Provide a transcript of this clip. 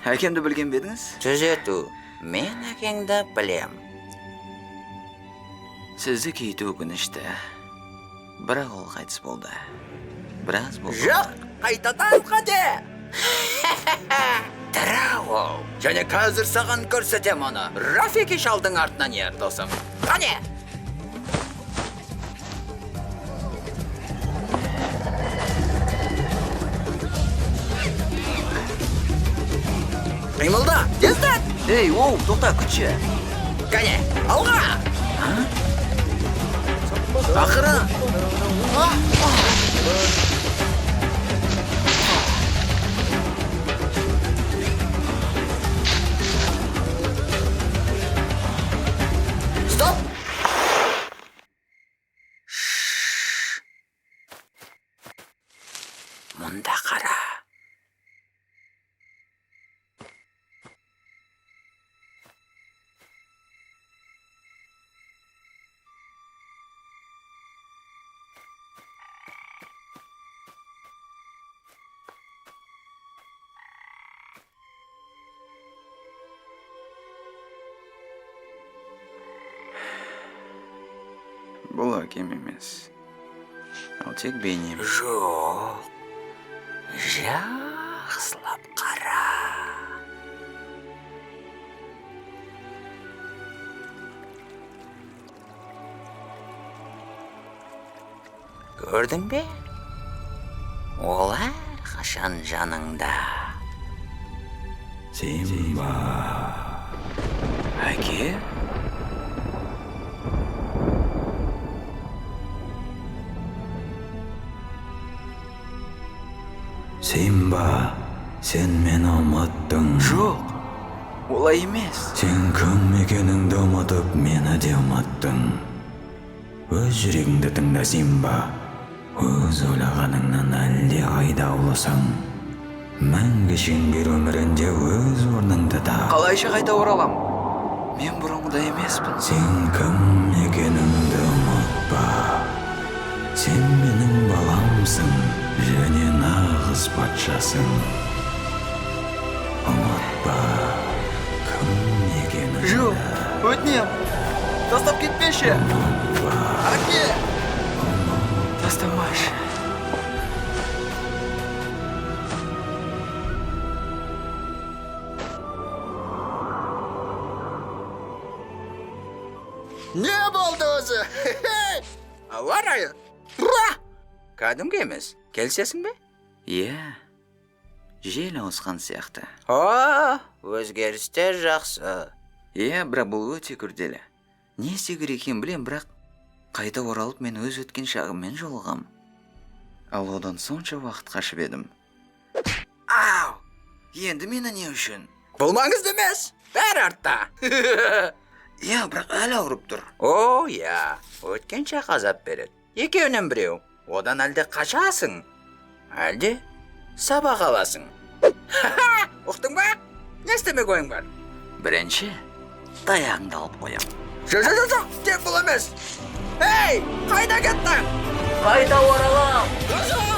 Әкемді білген бе едіңіз? Түзету. Мен әкеңді білем. Сізді кейіту өкінішті. Бірақ ол қайтыс болды. Біраз болды. Жоқ, қайтадан қате. Тірі ол. Және қазір саған көрсетем оны. Рафики шалдың артынан ер, досым. Қане! Қимылда, тездет! Ей, оу, тоқта, күтші. Қане, алға! Ақыры! Стоп! Мұнда қара. Бұл әкем емес. Ал тек бейнем. Жоқ. Жақсылап қара. Көрдің бе? Ол әрқашан жаныңда. Симба. Әке? Симба, сен мені ұмыттың. Жоқ, олай емес. Сен кім екеніңді ұмытып, мені де ұмыттың. Өз жүрегіңді тыңда, Симба. Өз ойлағаныңнан әлде қайда ауласың. Мәңгі шеңбер өмірінде өз орныңды тап. Қалайша қайта оралам? Мен бұрынғыдай емеспін. Сен кім екеніңді ұмытпа. Сен менің баламсың және нағыз патшасың. Ұмытпа кім екеніңді. Жоқ, өтінем. Тастап кетпеші. Әке! Тастамашы. Не болды өзі? Ауа райы. Ура! Кәдімгі емес. Келісесің бе? Иә, жел ауысқан сияқты. О, өзгерістер жақсы. Иә, бірақ бұл өте күрделі. Не істеу керек екенін білем, бірақ қайта оралып мен өз өткен шағыммен жолығам. Ал одан сонша уақыт қашып едім. Ау! Енді мені не үшін? Бұл маңызды емес. Бәрі артта. Иә, бірақ әлі ауырып тұр. О, иә, өткен шақ азап береді. Екеуінен біреу. Одан әлде қашасың, әлде сабақ аласың. Ха-ха! Ұқтың ба? Не істемек ойың бар? Бірінші, таяғыңды алып қоям. Жоқ, жоқ, жоқ, жоқ, тек бұл емес. Ей, қайда кеттің? Қайта оралам! Жоқ!